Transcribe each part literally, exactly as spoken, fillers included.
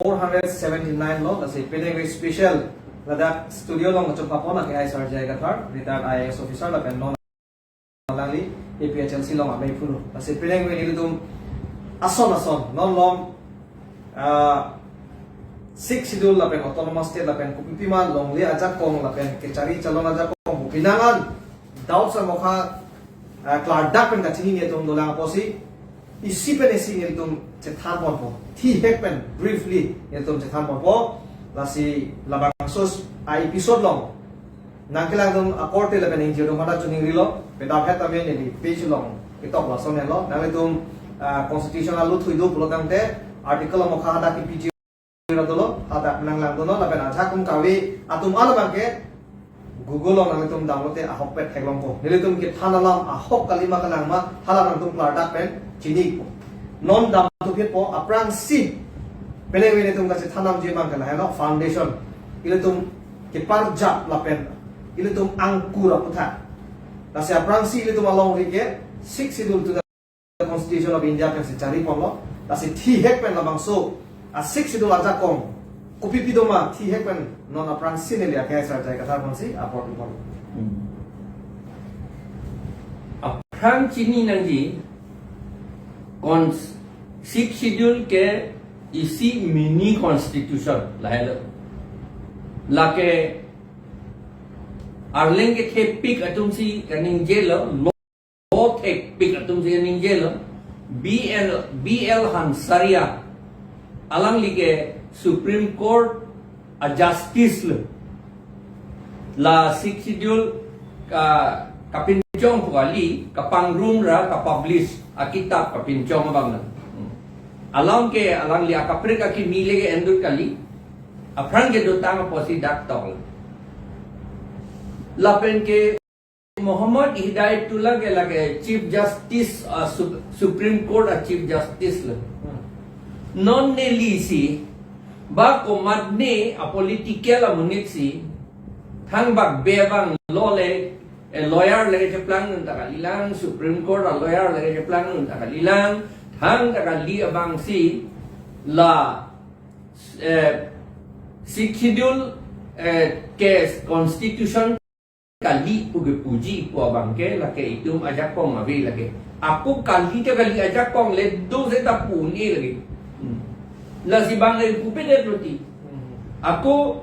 four hundred seventy-nine lo, lasi penang special ladak studio along kachongpapon ake I S R J I Kathar, retired I A S officer lapen non alangli A P H L C along amei phunu. Lasi penang nelitum ason ason non along, ah, Sixth Schedule lapen Autonomous State lapen kopipi ma longle ajakong lapen kechari chalon ajakong pu penang an doubts amokha, ah, klardak pen kachini nelitum dolang apotsi isi pen isi nelitum chethan ponpo. Thihek pen briefly nelitum chethan ponpo. Lasi labangso a-episode along nangkelangdun akorte lapen ingjir atum hadak choningri lo, pedap het tame neli page along ketok lason lo. Nanglitum, ah, constitution alutthu do pulo tangte article amokha hadak kipiji ra dolo, hadak nanglangdunlo, lapen ajakong kave atum alam ke Google along nanglitum download te ahokpet theklongpo. Nelitum kethan alam ahok kalima kalang ma hala nangtum klardak pen chinipo. Non damthupo aphrangsi penang nelitum kachethan damji abang ke lahelo foundation. Ilitum keparjap lapen ilitum angkur aputhak. Lasi aphrangsi ilitum alongri ke Sixth Schedule to the Constitution of India pensi chari ponlo. Lasi thihek pen labangso a-Sixth Schedule ajakong kopipi doma thihek pen non aphrangsi neli ake I S R J I Kathar pensi apor pi ponlo. Hmm. Aphrang chini nangji, cons-, Sixth Schedule ke isi mini constitution lahelo. Lake Arleng kethepik atumsi kaningjelo, lo thepik atumsi kaningjelo. B L, B L Hansaria, alangli ke Supreme Court a-justice lo. La Sixth Schedule ka, kapinchong pu kali, kapangrum ra kapublish akitap kapinchong abang lo. Hmm. Alam ke alangli akaprek akimi leke endut kali. Aphrang kedotang apotsi dak tok lo. Lapen ke Muhammad Hidayatullah ke lake Chief Justice, uh, Sup-, Supreme Court a-Chief Justice lo. Hmm. Non nelisi, ba komatne a-political amonit si, thangbak be abang lo le, eh, lawyer le kecheplangnun ta kalilang, Supreme Court a-lawyer le kecheplangnun ta kalilang, thangta kali abangsi, la, eh, Sixth Schedule, eh, ke constitution kali pu kepuji pu abang ke lake itum ajakong ave lake. Ako kali ta kali ajakong le do seta pu un-e lake. Hmm. Lasi abang le pupedet roti. Hmm. Ako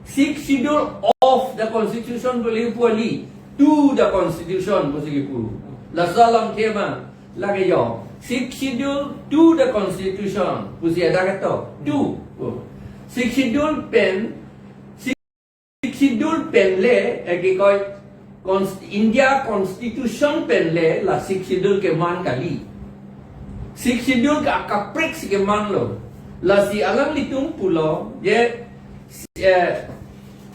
Sixth Schedule of the Constitution pu le pu kali, to the Constitution pusi kepu. Laso alam ke ma lake yo. Sixth Schedule to the Constitution pusi ada ketok. To. Oh. Sixth Schedule pen Sixth Schedule pen le, eh, kikoi, Const-, India Constitution pen le, la Sixth Schedule keman kali. Sixth Schedule ke akaprek si keman lo. Lasi alanglitum pulo, je, eh,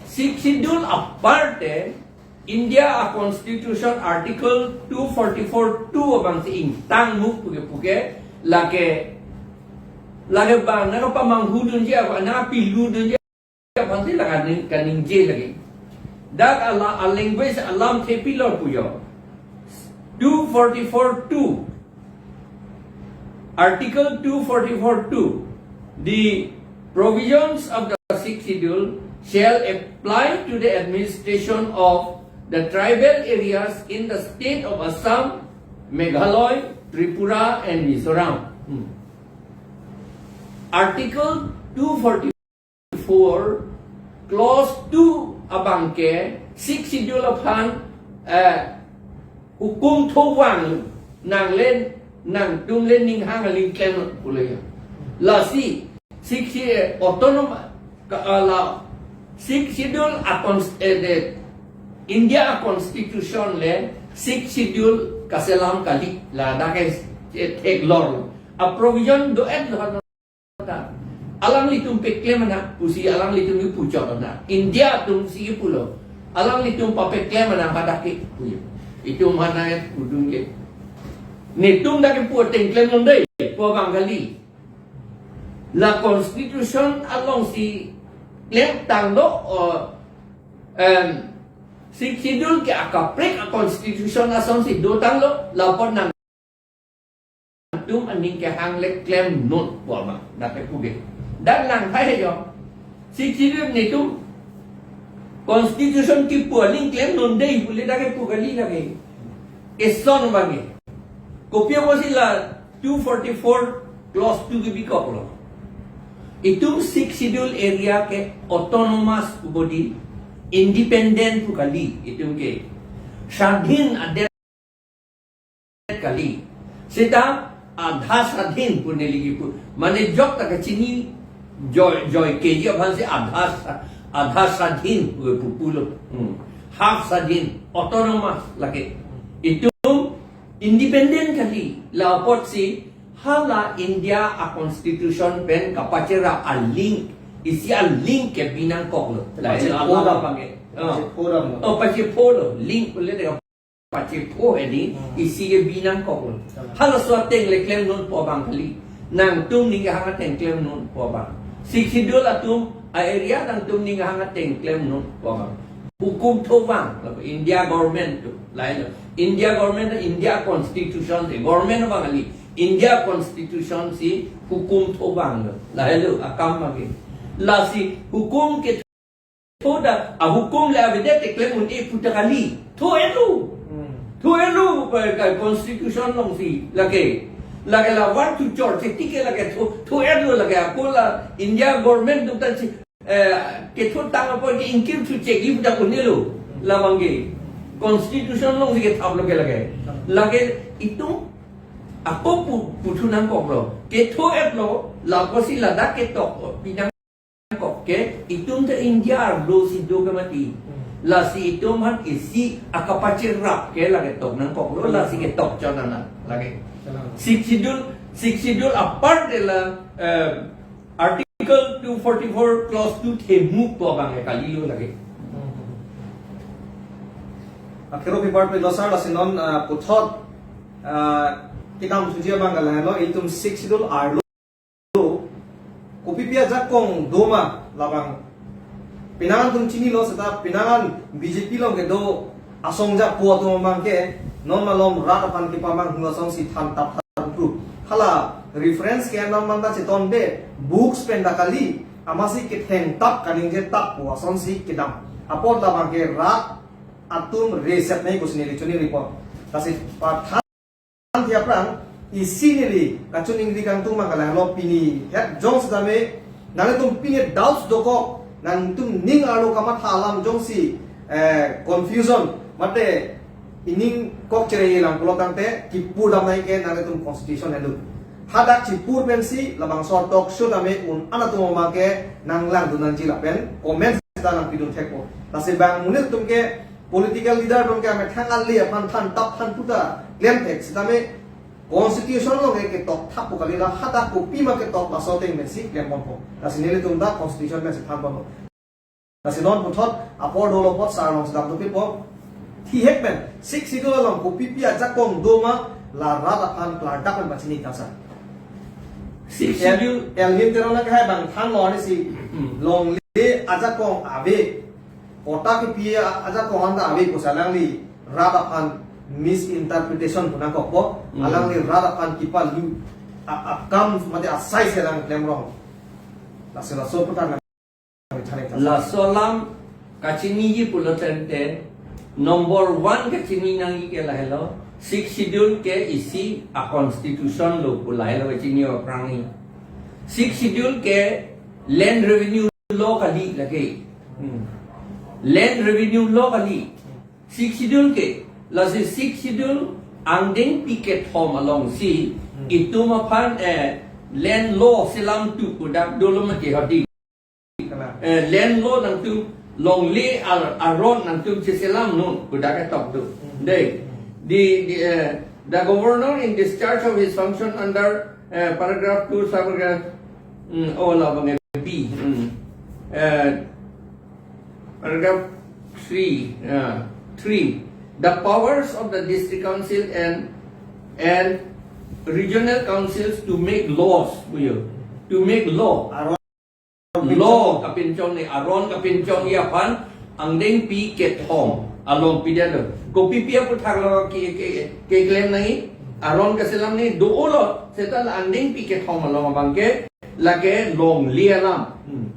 Sixth Schedule aparte, India a-Constitution Article two forty-four two abangsi ingtang mu puke puke, lake, lake bang, nangkapamanghu dunji, apa, nangkapilu dunji, aphansi la kaning-, kaningje lake. Dak ala, a-language alam thepi lo pu yo. Two forty-four two. Article two forty-four two. The provisions of the Sixth Schedule shall apply to the administration of the tribal areas in the state of Assam, Meghalaya, Tripura and Mizoram. Hmm. Article two forty-four, clause two abang ke Sixth Schedule aphan, eh, hukum thovang nang le, nangtum le ninghang aling klem pulo. Lasi Sixth Schedule, eh, autonom-, ka, ah, la Sixth Schedule a cons-, eh, the India a constitution le Sixth Schedule kaselam kali, ladak ke, eh, theklor a provision do-et lo. Alanglitum peklem nang pusi alanglitum kipu chot nang. India atumsi kipulo. Alanglitum papeklem nang hadak ke puyo. Itum mana udun ke. Netum dak kepu ateng klemnon dei, pu abang kali. La constitution alongsi klemtang do, o, em, Sixth Schedule ke akaprek a constitution asonsi dotanglo, lapu nang atum aning kehang le klemnon pu abang, dak kepu ke. Dak nang thai he jo. Sixth Schedule netum constitution kipu aling klemnon dei pule dak kepu kali lake. Eson abang ke. Kopi apotsi la two forty-four clause two kebikoklo. Itum Sixth Schedule area ke autonomous body, independent pu kali itum ke. Swadhin adet kali. Seta adha swadhin pu neli kipu. Mane jokta kachini joi, joi keji aphansi adha sa-, adha swadhin pu pulo. Hmm. Half swadhin, autonomous lake. Itum independent kali, la apotsi hala India a constitution pen kapacherap a link, isi a link kebi nangkoklo. La Kapache alam phodam. Abang ke. Kapache Oh. Phodam. Oh, pachepho lo, link pule de pachepho hedi, Hmm. isi kebi nangkoklo. Salah. Halaso ateng le klemnonpo abang kali. Nangtum ning kehang ateng klemnonpo abang. Sixth Schedule atum a area nangtum ning kehang ateng klemnonpo abang. Hukum thovang, lapu India government tu, lahelo. India government, India constitution si, government abang kali, India constitution si hukum thovanglo. Lahelo, akam abang ke. Lasi hukum ketho dak, a hukum le avedet te klem un-e pu ta kali. Tho-etlo. Hmm. Tho-etlo, pa, ka constitution alongsi, lake. Lake la one to chor, se tike lake tho, tho-etlo lake, ako la India government tu ta si, eh, ketho tang apot ke ingkir thu chek ipu ta kunelo, labang ke. Constitution alongsi kethaplo ke lake. Lake itum ako pu, puthu nangkoklo. Ketho-etlo, la apotsi ladak ketok, pi nangkok ke, itum ta India arlo si do ke mati. Lasi itum han isi akapacherap ke lake tok nangkoklo, lasi ketok chot anan lake. Sixth Schedule, Sixth Schedule apart de la, eh, Article two forty-four clause two themukpo abang ke kalilo lake. Akhero pipar pe losar lasi non, ah, puthot, ah, kedam thuji abang ke lahelo, itum Sixth Schedule arlo kopipi ajakong doma labang. Pinangan atum chinilo seta pinangan B J P along kedo asong japo atum abang ke non malom rat aphan kepamanghu asonsi thantap thanpru. Hala reference ke anam manta chetonpe books pen ta kali amatsi kethengtap kaningjetappo asonsi kedam. Apot labang ke rat atum reset nai kusi neli choningripo. Lasi pathan aphrang isi neli kachoningri kangtung abang ke lahelo, pini het jong setame nangtum pine doubts dokok, nangtum ning arlo kamatha alam jongsi, eh, confusion mate ining kok chere lang pulo tangte kipudam nai ke nangtum constitution helo. Hadak chipur pensi labangso talk show tame un-an atum abang ke nanglangdun nangji lapen comment ta nangpidun thekpo. Lasi bang monit atum ke political leader atum ke amethang ali aphan thantap thanpru ta klem thek setame constitution along ke ketok thappo kalilo, hadak kopima ketok laso ateng pensi klem ponpo. Lasi nelitum ta constitution pensi than ponpo. Lasi non puthot apor dolo apot sar alongsi dam thupipo. Thihek pen Sixth Schedule along kopipi ajakong doma la rat aphan klardak pen pachini tha sar. Sixth Schedule. Elwin Teron lahai bang thanlo arnisi, hmm, longle ajakong ave, kota kepi a-, ajakong anta ave pusi alangli rat aphan misinterpretation pu nangkokpo, hmm, alangli rat aphan kepalu a-, akam mate asai si alang klemrong. Lasi laso aputhak nang chani tha sar. Laso alam kachiniji pulo tangte, number one kachini nangji ke lahelo, Sixth Schedule ke isi a constitution lo pu lahelo kachini aphrang ni. Sixth Schedule ke land revenue law kali lake. Hmm. Land revenue law kali. Sixth Schedule ke, lasi Sixth Schedule angdengpi kethom alongsi, hmm, itum aphan, eh, land law selam tu pu dak dolo mati hadi. Kalang. Eh, land law nangtum longle ar-, aron nangtum cheselamnon pu dak ketok tu. Hmm. Dei, hmm, the, the, eh, the governor in discharge of his function under, eh, paragraph two, subparagraph, hmm, oh, labang ke B, hmm. Eh, paragraph three, uh, three. The powers of the district council and, and regional councils to make laws, to make law. Aron law kapinchong ni, aron kapinchongji aphan angdengpi kethom along pidetlo. Kopipi aputhak lo ke, ke, keklem nangji? aron kaselam ni do-olo, seta la angdengpi kethom along abangke, lake longle alam. Hmm.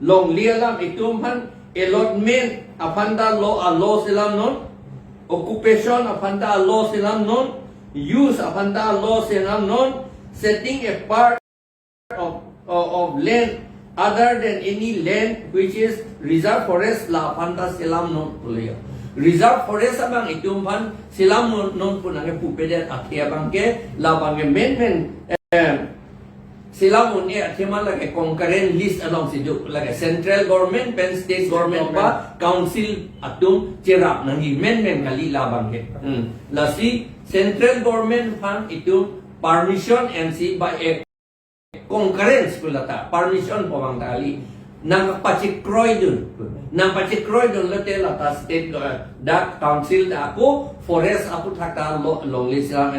Longle alam itum aphan allotment aphan ta law, a law selamnon, occupation aphan ta law selamnon, use aphan ta law selamnon, setting apart of, of, of land other than any land which is reserve forest la aphan ta selamnon pulo ya. Reserve forest abang itum aphan selamnon pu nangkepupedet athe abangke, la abangke menmen, eh, selam un-e athema lake concurrent list alongsi do, lake central government pen state government ba council atum cherap nangji, menmen kali la abangke. Hmm. Lasi central government aphan itum permission M C by a concurrence pu lata, permission pu abang ta kali. Nangpachekroidun. Nangpachekroidun lote lata state, eh, dak council ta ako forest aputhak ta lo, longle selam,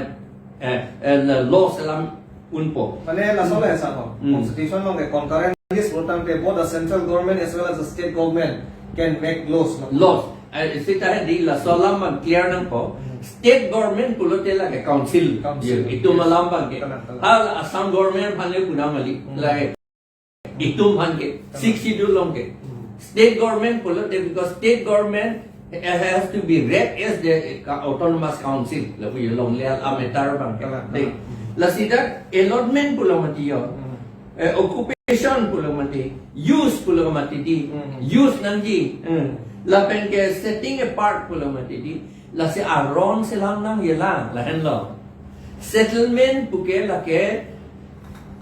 eh, eh, law selam unpo. Mane laso le sa ho. Hmm. Constitution along ke concurrent list pulotangte both the central government as well as the state government can make laws, no? Laws. Eh, seta hedi laso alam abang clear nangpo. Hmm. State government pulote lake council. Council. Ye, itum, yes, alam abangke. Kalang, kalang. Hal Assam government aphan le punam kali. Hmm. Lake itum aphan ke, kalang, Sixth Schedule along ke. Hmm. State government pulote, because state government, eh, has to be read as the, eh, autonomous council. Lapu ye longle a-matter abangke. Kalang, dei, kalang. Lasi dak allotment pulo mati yo. Hmm. Eh, occupation pulo mati, use pulo mati dei. Hmm. Use nangji. Hmm. Lapen ke setting apart pulo mati dei. Lasi aron selam nangji lang, lahenlo. Settlement puke lake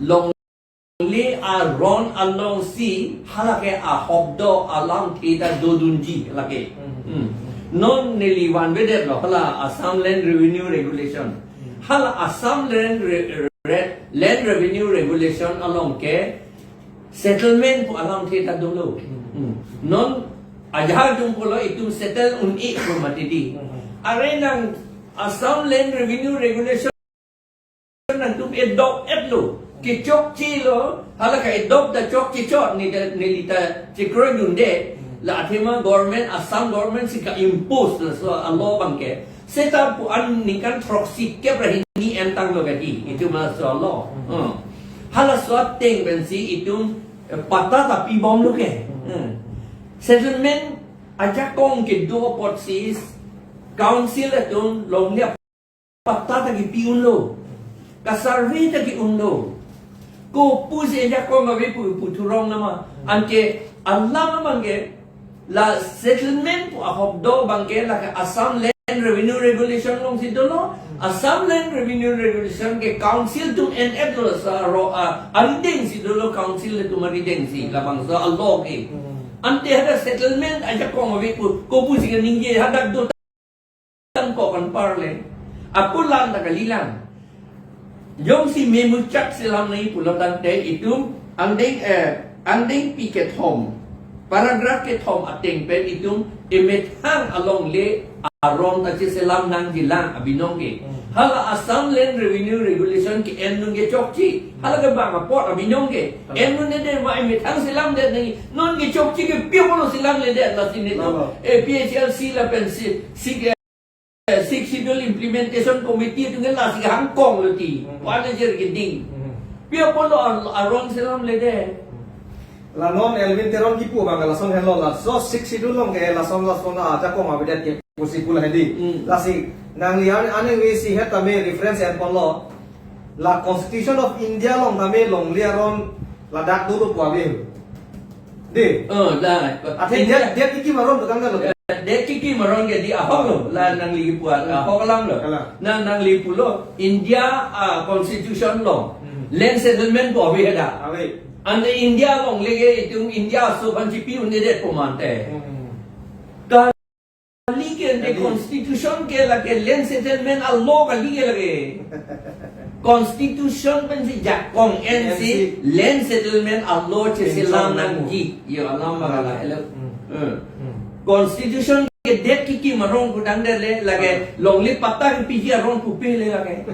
longle aron alongsi halake ahokdo alamthe ta dodunji lake. Hmm. Hmm. Non neli vanvedetlo hala Assam Land Revenue Regulation. Hmm. Hala Assam Land Re-, Re-, Land Revenue Regulation along ke settlement pu alamthe ta dolo. Hmm. Hmm. Non ajahak jung pulo itum settle un-e pu mati dei. Hmm. Are nang Assam Land Revenue Regulation nangtum adopt-etlo, kechokchelo, hala ka-adopt ta chokche chot, ne ta, neli ta chekroidunde, la athema government, Assam government si ka-impose laso a-law abangke. Seta pu an ningkan throksi kep ra hini en tanglo kadi, itum laso a-law. Hmm. Hmm. Halaso ateng pensi itum, eh, patta ta pibomlo ke. Hmm. Hmm. Settlement ajakong kedo apotsi council atum longle patta ta kipi unlo, ka-survey ta ki-unlo. Kopusi ajakong ave pu, pu thurong nama. Anke alam abangke la settlement pu ahokdo abangke lake Assam Land Revenue Regulation alongsi dolo. Assam Land Revenue Regulation ke council atum en-etlo, laso aro a, aridengsi dolo, council atum aridengsi, labangso a-law ke. Hmm. Ante hadak settlement ajakong ave pu, kopusi kaningje, hadak do tangkok anparle. Ako lang ta kali lang. Jongsi memuchak selam nangji pulotangte itum angdeng, eh, angdengpi kethom, paragraph kethom ateng pen itum emethang alongle aron ta cheselam nangji lang abinong ke. Hmm. Hala Assam Land Revenue Regulation ke-endun ke chokche. Hala ke bang apot abinong ke. Hmm. Endunde ma emethang selamdet nangji. Non ke chokche ke pi apotlo selamledet lasi netum. Lalo. A P H L C lapen si, si ke, eh, Sixth Schedule Implementation Committee atum ke lasi kehangkonglo ti. Hmm. Pu-an ajer keding. Hmm. Pi apotlo ar-, aron selamledet. La non Elwin Teron kipu abang lason henlo, laso Sixth Schedule along ke lason lason ajakong avedet ke pusi pu la hedi. Hmm. Lasi nangli an-, aningve si het tame reference enponlo. La Constitution of India along tame longle aron ladak dolo pu ave. Dei. Oh, la. Athe India, det, det kikim aron dokang lo. Eh, det kikim aron ke dei, ahoklo. La nangli pu, ahok alamlo. Kalang. Na nangli pulo India, ah, Constitution along, hmm, land settlement pu ave hadak. Ave. Ante India alongle ke itum India aso aphan chipi un-edet pu mante. Hmm. Ka- Kali ke ante, kali. Constitution ke lake land settlement a-law kali ke lake. Constitution pensi jakong ensi, ensi land settlement a-law cheselam nangji. Yo, alam abang la helo. Hmm. Eh. Hmm. Constitution ke det kikim aron pudang det le lake, ah, longle patta kipiji aron pupe le lake.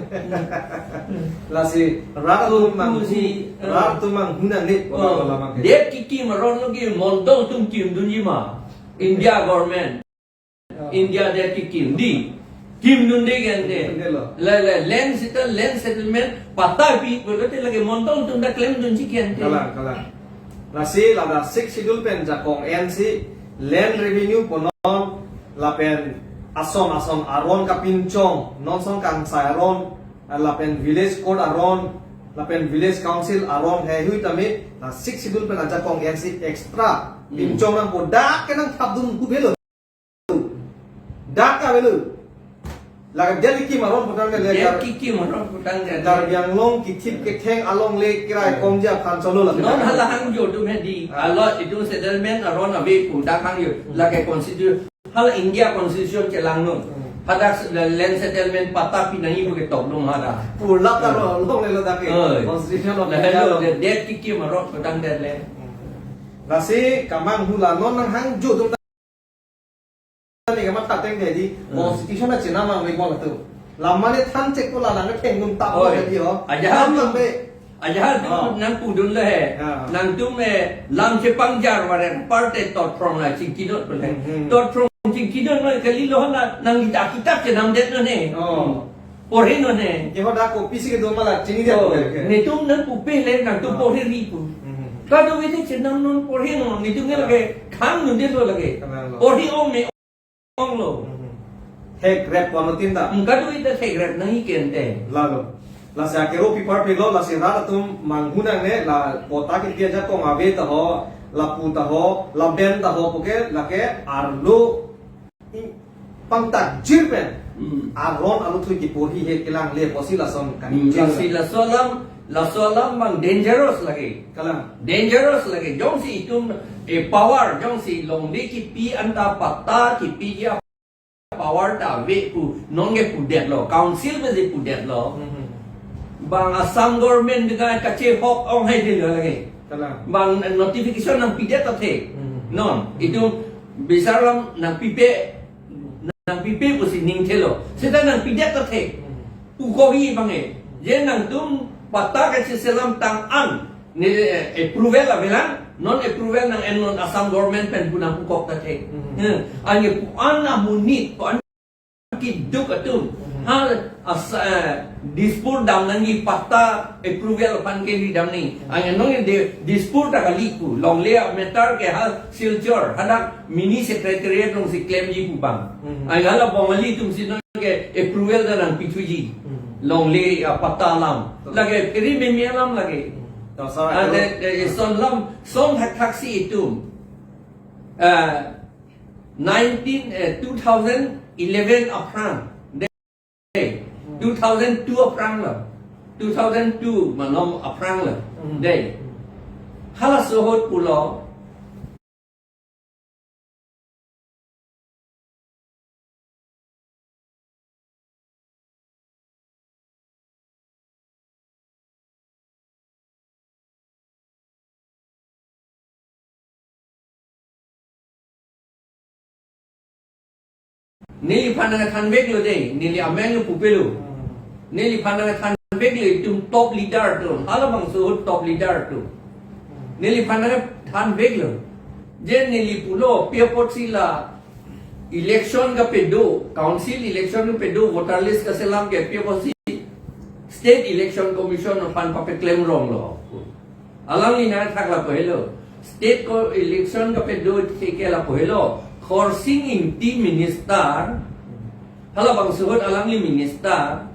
Lasi rat atum mang, pusi, eh, rat atum mang hunang ni, oh, wala wala mang ke. Det kikim aron lo ke mondol atum kimdunji ma. India government. India det kikim dei. Him dunde ke ante. Dunde lo. La, la, land settle, land settlement, patta pi, pulote lake montong atum ta klemdunji ke ante. Kalang, kalang. Lasi ladak Sixth Schedule pen jakong ensi land revenue punon lapen ason ason aron kapinchong, non ason kangsai aron, lapen village court aron, lapen village council aron heihui tame, la Sixth Schedule pen ajakong ensi extra Hmm. pinchong nangpo, dak ke nangthapdun pu avelo. Dak ke avelo. Lake det kekim aron putangdet le Det dar, kekim aron putangdet le. Karbi Anglong kithip ketheng alongle kirai Hmm. komji aphan cholo la. Non hala hangjo atum hedi. Ah. Alo itum settlement aron ave pu dak hangjo. Hmm. Lake constitution. Hala India constitution chelangnon. Hmm. Hadak s-, land settlement patta pinangji pu ketok dum hadak. Pulap ta Hmm. ro, longle lo dak ke. Oi. Constitution of Lahelo India lo. det, det kekim aron putangdet le. Hmm. Lasi kamang hula non nanghangjo atum ta ni kamatha ateng hedi Hmm. constitution achenam mang le mol atum. Lam mane than chek ko la lang ke thengdun ta Oi. hedi ho. Ajahak Lam atum. lambe. Ajahak atum Ah. nangpudun le he. Ah. Nangtum, eh, lam chepangjar vare aparte totrong la chingkinot pu le. Hmm, hmm. Totrong chingkinot lo kalilo na nang kita kitab chenamdetnon he. Oh. Porhinon he. Ke ho dak kopisi kedo ma la chinidet Oh, pu le ke. netum nangpupe le nangtum Ah. porhiri pu. Hmm, hmm. Kadokave chenamnon porhinon netum ke Ah. lake khangdundetlo lake. Khanglo. Porhi ong me onglo. Hmm. Thekrep kono tin ta. Hmm, kadokave thekrep nangji ke ante. Lalo. Lasi akero pipar pilo, lasi rat atum manghu nangne, la patta kepi ajakong ave ta ho, lapu ta ho, laben ta ho, puke, lake arlo pangtak jir pen. Hmm. Aron aluthui kiporhi he kelang le pusi lason Hmm, kaningje. lasi laso alam, laso alam mang dangerous lake. Kalang. Dangerous lake. Jongsi itum, eh, power, jongsi longle kipi anta patta kipiji a-power ta ave pu, nonke pudetlo, council pensi pudetlo. Hmm. Bang Assam government dengan kachehok ong hai dilo lake. Kalang. Bang notification nangpidet athe. Hmm. Non, Hmm. itum bisar alam nangpipe, nangpipe pusi ningthelo. Seta nangpidet athe. Hmm. Pukohi bang e. Je nangtum patta kacheselam tang an. Ne, eh, approval avelang, non approval nang-ennon Assam government pen pu nangpukok ta the. Hmm. Hmm. Anke pu-an amonit, pu-an kiduk atum. Hmm. Ha, as, eh, Dispur dam nangji patta approval aphan kali dam ni. Hmm. Anke non de Dispur ta kali pu. Longle a-matter ke ha Silchar. Hadak mini secretariat alongsi klemji pu bang. Hmm. Anke hala Bongali atum si non ke approval ta nangpithuji. Hmm. Longle a-patta alam. Betul. Lake piri memi alam lake. Hmm. Dasar Ah, itu. de, de, son alam, son thakthak si itum. Ah, nineteen, eh, two thousand eleven aphrang. De, Hmm. two thousand two aphrang lo. Two thousand two malom aphrang lo. Hmm. De. Hmm. Halaso ahut pulo. Neliphan nangthanveklo de, neli ameng pupelo. Neliphan nangthanveklo itum top leader atum. Halabangso top leader atum. Neliphan nangthanveklo. Je neli pulo, pi apotsi la election kapedo, council election kapedo, voter list kaselam ke pi apotsi State Election Commission aphan papeklemronglo. Alangli nangthak lapu helo. State ko election kapedo ke lapu helo. Khorsing Engti minister. Halabangso ahut alangli minister.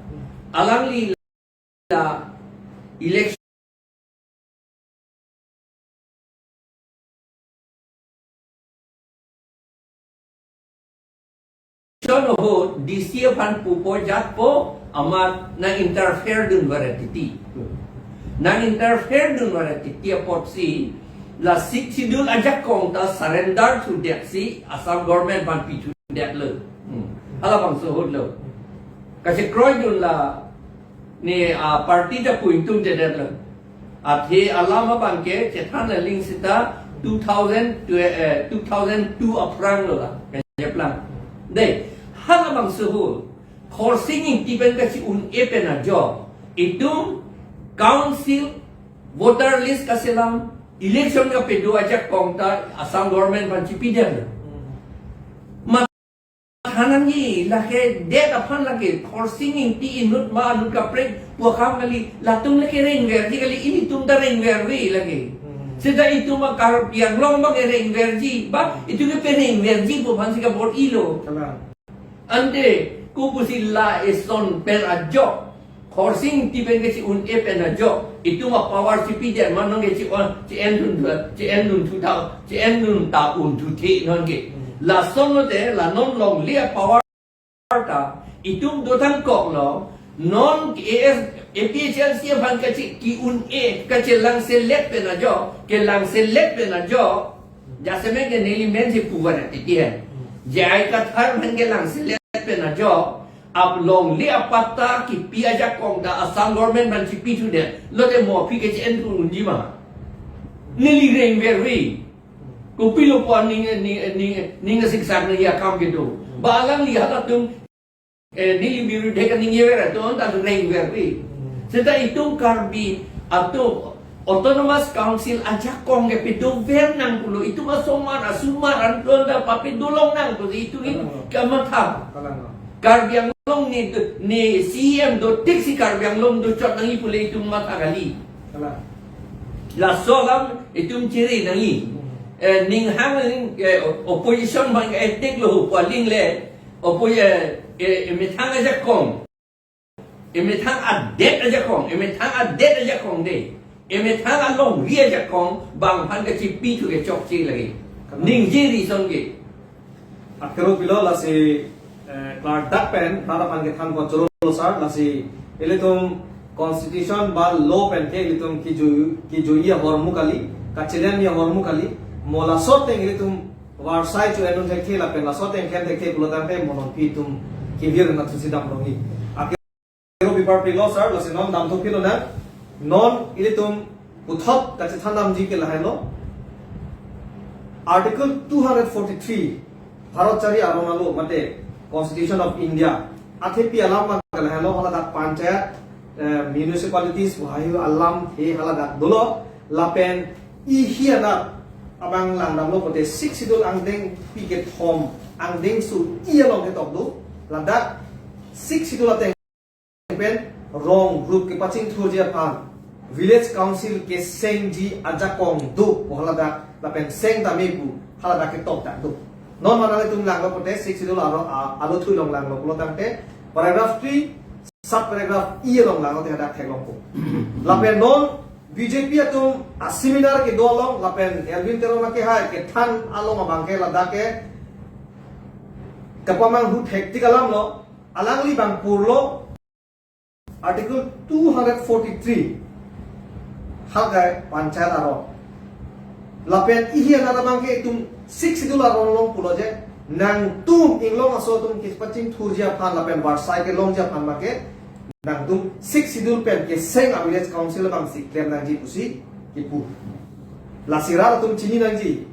Alangli la election ahut D C aphan pupo jatpo amat nang-interfere dun vare titi. Nang-interfere dun vare titi apotsi la Sixth Schedule ajakong ta surrender thudetsi Assam government aphan pithudetlo. Hmm. Halabangso ahut lo. Kachekroi dun la ne, ah, party ta pu ingtungjedetlo. Athe alam abang ke chethan aling seta two thousand, eh, two thousand two aphrang lo la. Kanyaplang. De, halabangso ahut. Khorsing Engti pen kachi-un-e pen ajo. Itum council voter list kaselam election kapedo ajakong ta Assam government aphan chipidetlo. Ma Anangji lake det aphan lake Khorsing Ingti inut ma anut kaprek pu akam kali, latum lake rengverji kali, ilitum ta rengverve lake. Hmm. Seta itum a Karbi Anglong abang rengverji, ba itum ke perengverji pu aphansi kabor-ilo. Kalang. Ante kopusi la eson pen ajok Khorsing Ingti pen ke chi-un-e pen ajok, itum a power chipi det ma non ke chi-on, chi-en dun thu, chi-en dun thu tha, chi-en dun ta un thu the non ke. Hmm. Lason lote, la non longle a power ta itum dotang koklo, non A S, A P H L C aphan kachi ki-un-e, kachelangselet pen ajok, kelangselet pen ajok, jasemet ke neli mensi puvan atiti hen. J I Kathar aphan kelangselet pen ajok, ap longle apatta kipi ajakong ta Assam government aphan chipi thu det, lote mo aphi ke chi-en thu unji ma. Neli rengverve. Kopilo pu aning, ning, ning, ning siksak nangji akam kedo. Ba alangli halatum, eh, neli birudhe kaningjever atum ta rengverve. Seta itum Karbi atum Autonomous Council ajakong ke pedover nang pulo, itum asomar asomar anton ta papedolong nang pulo, itum in kamatha. Kalang, no. Karbi Anglong ni, ni C E M do tiksi Karbi Anglong dochot nangji pule itum matha kali. Kalang. Laso alam itum chiri nangji. Hmm. Eh, ning hang ning, eh, opposition bang etik lo pu aling le. Oppo-, eh, eh, emethang ajakong. Emethang adet ajakong, emethang adet ajakong de. Emethang alongri ajakong, bang aphan kachipi thu ke chokche lake. Ningje reason ke. Akhero pilo lasi, eh, klardak pen, rat aphan kethan ko choro lo sir, lasi ilitum constitution ba law pen ke ilitum kijui, kijui ahormu kali, kachelemji ahormu kali, mo laso ateng ilitum varsai cho-en un thekthe lapen laso ateng klem thekthe pulo tangte mo non aphi itum kevir na thusi dam longji. Akhero bipar pilo sir, lasi non dam thu pilo na, non ilitum puthot kachethan damji ke lahelo. Article two hundred forty-three, Bharat chari aron alo mate Constitution of India, athepi alam ma ke lahelo, haladak panchayat, eh, municipalities, wahai alam he haladak dolo, lapen ihi anat abang langdamlo pote Sixth Schedule angdengpi kethom, angdengso i along ketok do, ladak Sixth Schedule ateng pen rong rup kepachingthurji aphan Village Council kesengji ajakong do pu haladak, lapen seng tame pu haladak ketok dak do. Non ma nanglitum langlo pote Sixth Schedule aro a-, alo thu along langlo pulo tangte paragraph three, sub paragraph E along langlo te hadak theklongpo. Lapen non B J P atum a-seminar kedo along lapen Elwin Teron akehai kethan along abang ke ladak ke kapamanghu thektik alam lo, alangli bang purlo Article two hundred forty-three, halgai panchayat aron. Lapen ihi anat abang ke itum Sixth Schedule aron along pulo je, nangtum inglong aso atum kepachingthurji aphan lapen varsai kelongji aphan ma ke, nangtum Sixth Schedule pen keseng a-village council abangsi klem nangji pusi kipu. Lasi rat atum chini nangji.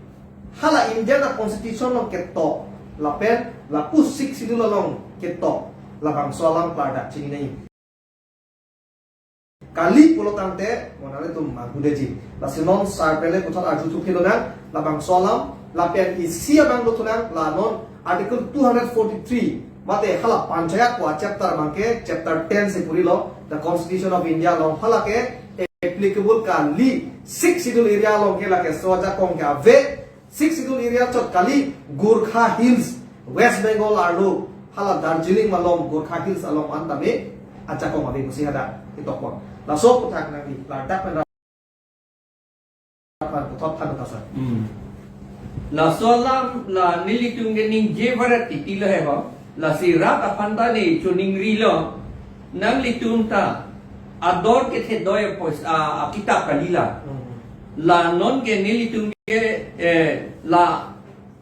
Hala Indian a-constitution along ketok, lapen lapu Sixth Schedule along ketok, labangso alam klardak chini nangji. Kali pulo tangte, mo nanglitum manghudeji. Lasi non sir pen le puthot arju thu pilo nang, labangso alam, lapen isi abang do thu nang, la non Article two hundred forty-three, mate hala panchayat pu a-chapter abang ke, chapter ten si purilo, The Constitution of India along hala ke applicable kali, Sixth Schedule area along ke lake so ajakong ke ave, Sixth Schedule area chot kali, Gorkha Hills, West Bengal arlo, hala Darjeeling malom Gorkha Hills along an tame ajakong ave pusi hadak ketok pon. Laso aphuthak nangji, ladak pen rat aphan puthot than ta sir. Hmm. Laso alam la nelitum ke ningje varet titi lo he ho. Lasi rat aphan ta ne choningrilo. Nanglitum ta ador kethe doi apos-, a, akitap kali la. Hmm. La non ke nelitum ke, eh, la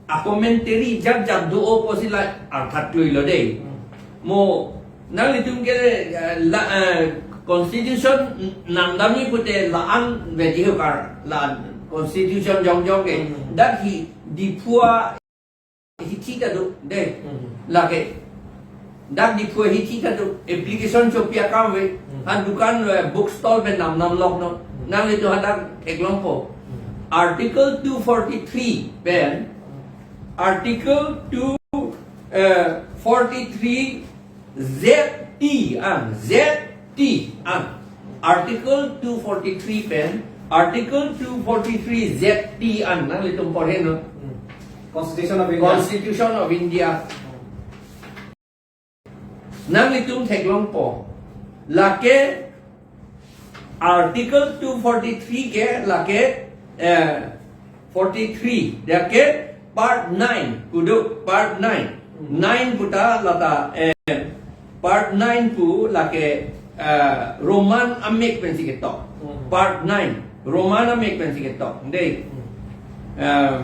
a-commentary jat jat do apotsi la artha tuilo de. Hmm. Mo nanglitum ke, eh, la, eh, constitution namdamji pute la-an veji hokar, la constitution jongjong ke. Hmm. Dak hi Diphu ahithi ta do de. Hmm. Lake. Dak Diphu ahithi ta do. Application chopi akam ave. Hmm. Ha dukan, eh, book stall pen namnam lok no. Hmm. Nanglitum hadak theklongpo. Hmm. Article two forty-three pen, Article two, eh, forty-three Z T an, Z T an. Article two forty-three pen, Article two forty-three Z T an, nanglitum porhe non. Constitution of India. Constitution of India. Nanglitum theklongpo. Lake Article two forty-three ke lake, eh, forty-three, lake part nine, kudo part nine. Hmm. Nine puta lata, eh, part nine pu lake, eh, Roman amek pensi ketok. Hmm. Part nine, Roman amek pensi ketok. Dei. Hmm. Em,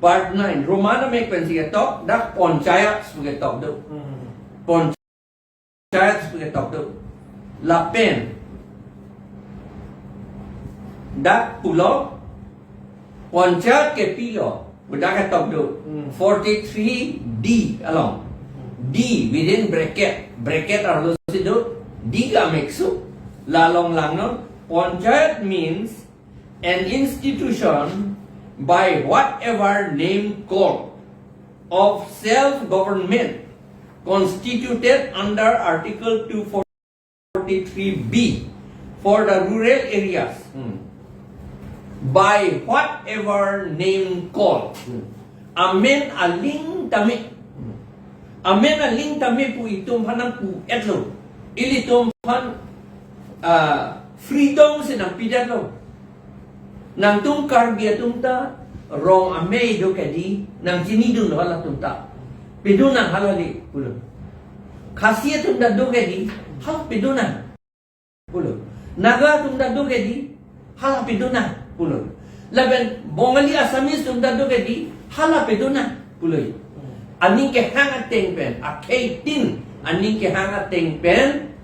part nine, Roman amek pensi ketok, dak panchayat pu ketok do. Hmm. Panchayat pu ketok do. Lapen dak pulo, panchayat kepilo, dak ketok do. Hmm. Forty-three D along. Hmm. D within bracket, bracket arlo si do, D ka meksu, la along langnon, panchayat means an institution by whatever name called of self-government constituted under Article two forty-three B for the rural areas. Hmm. By whatever name called. Hmm. Amen aling tame. Hmm. Amen aling tame pu itum aphan nangpu-etlo. Ilitum aphan, ah, freedom si nangpidetlo. Nangtum Karbi atum ta rong amei do kedi, nangchinidunlo halatum ta. Pedun nang hala le pulo. Khasi atum ta do kedi, hala pedun nang pulo. Naga atum ta do kedi, hala pedun nang pulo. Lapen Bongali Assamese atum ta do kedi, hala pedun nang pulo. Aning kehang ateng pen, akhei tin, aning kehang ateng pen,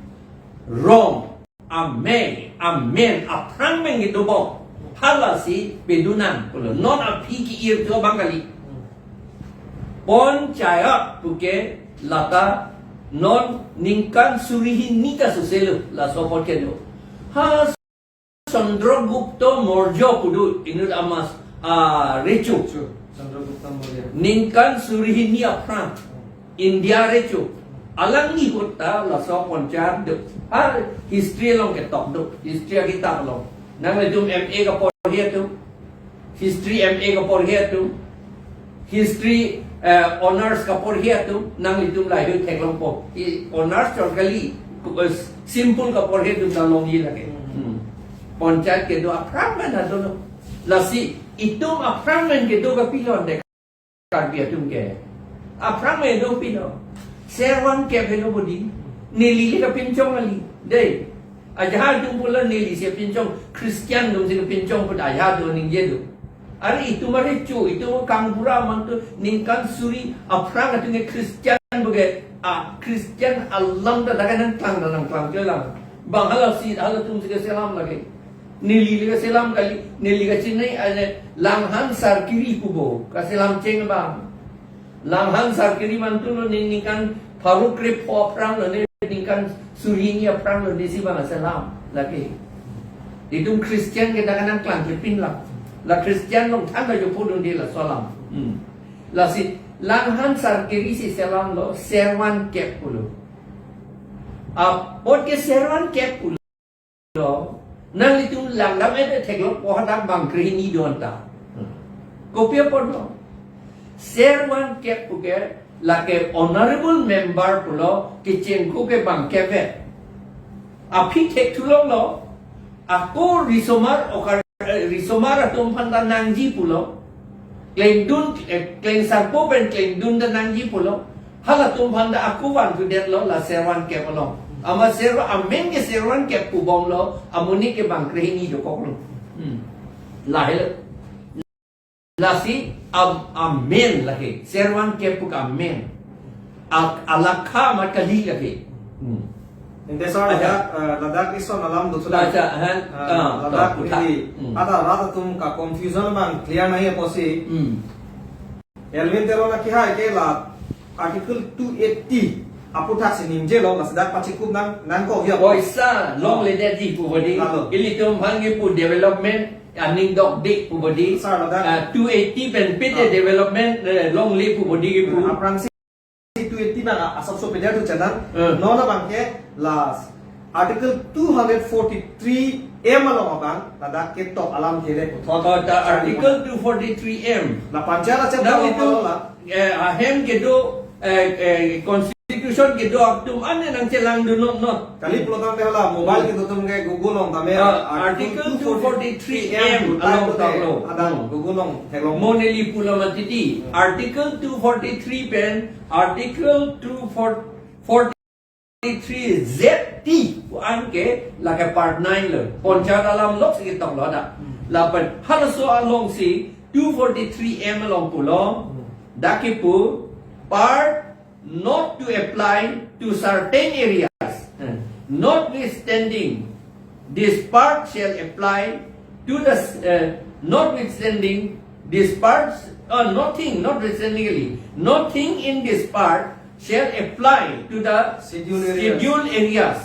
rong amei, amen, aphrang pen kedobom, hala si pedun nang pulo. Non aphi ke-ir tu abang kali. Panchayat puke lata non ningkan suri hini ta soselo laso apot kedo. Ha Chandragupta Maurya pu do inut amas, ah, recho. Recho, Chandragupta Maurya. Ningkan suri hini aphrang. India recho. Alangli ahut ta laso panchayat do. Har history along ketok do. History akitap along. Nanglitum M A kaporhe atum, history M A kaporhe atum, history, eh, honours kaporhe atum, nanglitum lahei theklongpo. I honours chor kali, eh, simple kaporhe atum ta longji lake. Hmm. Panchayat kedo aphrang pen ta dolo. Lasi itum aphrang pen kedo kapilon de Karbi atum ke. Aphrang pen do pilo. Servan kep helo bodi. Neli le kapinchong kali. Dei. Ajahak atum pulo neli si pinchong, Christian atum si pinchong put ajahak atum ningje do. Are itum arecho, itum kangpura mantu ningkan suri aphrang atum ke Christian puke, a Christian alam ta dak nangklang, nangklang kelang. Bang hala si, halatum si keselam lake. Neli le keselam kali, neli kachinei, ane Langhan Sarkiri pubo, kaselam cheng bang. Langhan Sarkiri mantu lo ne ningkan pharo krepho aphrang lo ne ningkan suri hini aphrang lo ne si bang selam lake. Itum Christian ke dak nangklang kepin la. La Christian along than ta jo pudun di laso alam. Hmm. Lasi Langhan Sarkiri si selamlo, servan kep pulo. Apot ke servan kep pulo. Nanglitum langdam-et theklongpo hadak bang krehini do anta. Kopi apotlo? Servan kep puke lake honourable member pulo kechengko ke bang kep-et. Aphi thekthulonglo, ako risomar okar, eh, risomar atum aphan ta nangji pulo. Klengdun, eh, klengsarpo pen klengdun ta nangji pulo. Halatum aphan ta ako vanthu detlo la servan kep along. Amat servan, amen ke servan kep pubomlo, amonit ke bang krehini dokoklo. Hmm. Lahelo. Lasi am-, amen lake. Servan kep pu ke amen. A-, alakha amat kali lake. Hmm. Ante sir, acha, ladak, eh, ladak ison alam do sudah. Acha, han, eh, ah, ladak to, puthak. Ini, hmm, ada rat atum ka-confusion bang clear nangji apotsi. Hmm. Elwin Teron akehai ke la Article two eighty aphuthak si ningjelo, la seta pachikup nang, nangkok ya. Poisa longledetji pu bodi. Lalo. Ilitum aphan kipu development aning dokde pu bodi. Sir, ladak. Ah, two eighty pen pite, ah, development, eh, longle pu bodi kipu. Aphrangsi nang asap so peder tu channel. Hmm. Non abang ke last Article two hundred forty-three M along abang ladak ketok alam kele puthot. Oh, ta Article two forty-three M. La panchayat acheptar nang along itu, la, eh, ahem kedo, eh, eh, constitution kedo atum ane nangchelangdun non non. Kali pulo tangte hala mobile kedo atum ke Google along tame. Ah, Article two forty-three M along tanglo. Adang Google along theklong. Mo neli pulo mati di. Hmm. Article two forty-three pen, Article two forty-three Z T pu an ke lake part nine lo. Panchayat alam along si ketok lo da. Hmm. Lapen halaso along si two forty-three M along pulo. Hmm. Dak kipu part not to apply to certain areas. Hmm. Notwithstanding, this part shall apply to the, uh, notwithstanding this part, uh, nothing, notwithstandingly, nothing in this part shall apply to the scheduled areas. Scheduled areas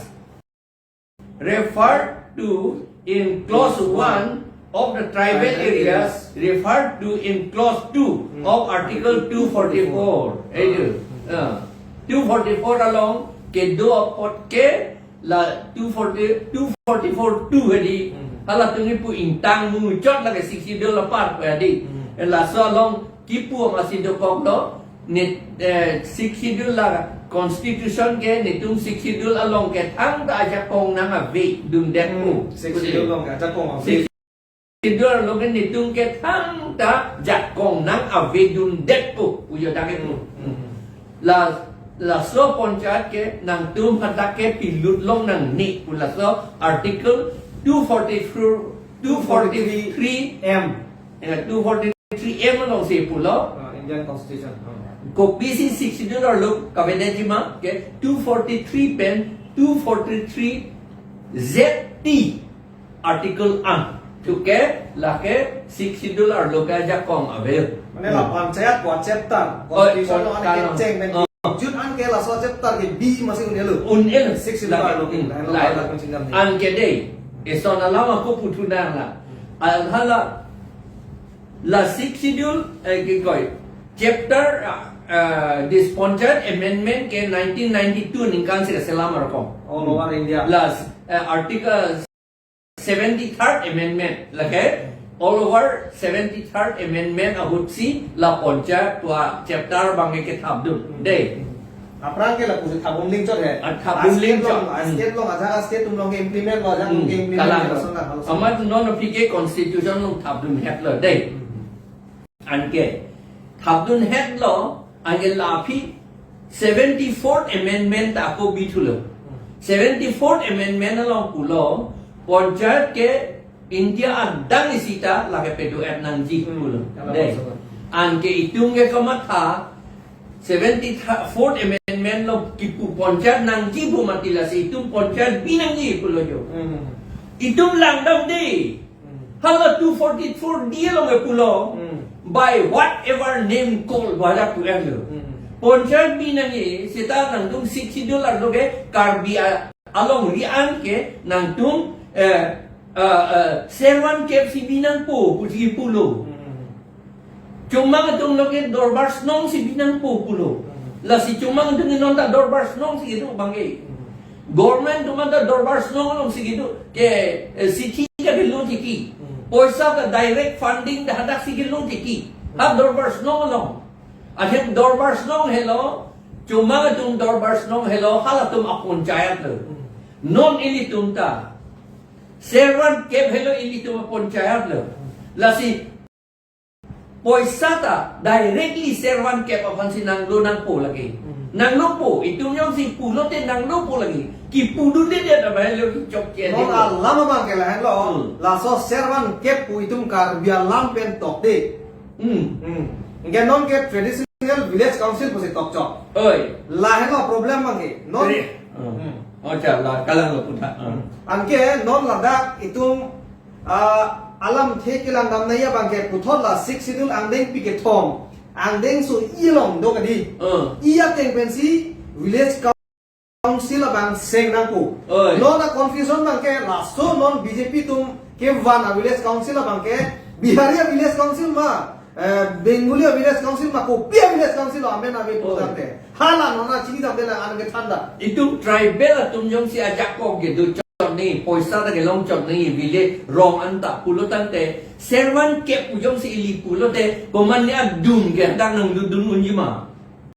referred to in clause one of the tribal areas referred to in clause two of Article two forty-four. Eh, uh, two forty-four along kedo apot ke la two forty, two forty-four two hedi. Hmm. Hala tungni pu ingtang muchot lake Sixth Schedule apar pu hedi. Hmm. Laso along kipu ama si dokok lo, ne, eh, Sixth Schedule la constitution ke netum Sixth Schedule along ke thangta ajakong nang avedundet pu. Hmm. Sixth Schedule along ke ajakong ave. Sixth Schedule along ke netum ke thangta jakong nang avedundet pu, pujo dak ke pu. Hmm. La, laso panchayat ke nangtum hadak ke pilut long nangne pu laso Article two forty-three, two forty-three M. Eh, two forty-three M along si pulo. Ah, Indian Constitution. Hmm. Kopisi Sixth Schedule arlo kavedet jima ke two forty-three pen two forty-three Z T Article an. Thu ke lake Sixth Schedule arlo ke ajakong ave. Mane la panchayat pu chapter, oh, constitution along kalang. Kecheng pen, oh, jut an ke laso chapter ke bi masih un-elo. Un-el. Sixth Schedule lake, arlo ke, hmm, lain lo, lain lo. Lain lo. An ke dei. Eson alam ako puthu nang la. Al hala la Sixth Schedule, eh, ke koi. Chapter, uh, uh, this Panchayat Amendment ke nineteen ninety-two ningkan si selam arkom. All over India. La, uh, Article seventy-third Amendment, lake all over seventy-third Amendment ahut si la Panchayat pu chapter abang ke kethapdun. Hmm. Dei. Aphrang ke lapusi thapdun ling chot he. Ah, thapdun ling chot. State along, ah, state along, ajak state atum along ke implement lo, ajak, hmm, ke implement kalang lo, lo. Lason na, lason. Amat non aphi ke constitution along thapdun het lo, dei. Hmm. Anke thapdun het lo, anke la aphi seventy-fourth Amendment ta ako bithulo. Hmm. Seventy-fourth Amendment along pulo, Panchayat ke India adang isi ta lake pedo-et nangji, hmm, pulo. Kalau dei. Maksud. Anke itum ke kamatha, seventy-fourth Amendment along kipu Panchayat nangji pu mati, lasi itum Panchayat bi nangji pulo jo. Hmm. Itum langdam dei. Hmm. Hala two forty-four D along ke pulo. Hmm. By whatever name called, baja pu-en lo. Hmm. Panchayat bi nangji, seta nangtum Sixth Schedule arlo ke Karbi a-, alongri an ke nangtum, eh, eh, eh, servant kep si bi nangpo pusi pulo. Hmm. Chomang atum along ke Dorbar Shnong si bi nangpo pulo. Hmm. Lasi chomang atum non ta Dorbar Shnong si kedo abang ke. Hmm. Government atum ta Dorbar Shnong along si kedo ke, eh, sithi ta kelo tiki. Hmm. Poisa ta direct funding ta hadak si kelo tiki. Hmm. Ha Dorbar Shnong along. Ahem Dorbar Shnong helo, chomang atum Dorbar Shnong helo, halatum a-Panchayat lo. Hmm. Non ilitum ta servant kep helo ilitum a-Panchayat lo. Hmm. Lasi poisa ta directly servant kep aphan si nanglo nangpo lake. Hmm. Nanglopo, itum jongsi pulote nanglopo lake. Kipudundedet abang lo chokche. Non alam abang ke lahenlo. Hmm. Laso servant kep pu itum Karbi alam pen tok dei. Hmm. Hmm. Anke non ke traditional village council pusi tok chok. Oi. Lahenlo problem abang ke. Non. Oi. Hmm. Hmm. Oh, cha, la, kalang lo puthot. Hmm. Hmm. Anke non ladak itum ah, alamthe kelang damnai abang ke puthot la Sixth Schedule angdengpi kethom, angdengso-i along do kadi. Hmm. I ateng pensi village council abang seng nangpo. Oi. Non a-confusion abang ke laso non B J P atum kevan a-village council abang ke Bihari a-village council ma, Eh, Bengali a village council ma kopi a village council lo amen ave pu Oi. tangte. Hala non nangchini tangte la an kethan da. Itum tribal atum jongsi ajakong kedo chot ni, poisa ta kelong chot ni, village rong anta pulo tangte, servant kep pu jongsi ili pulote, komatne adun ke dak nangdundun unji ma.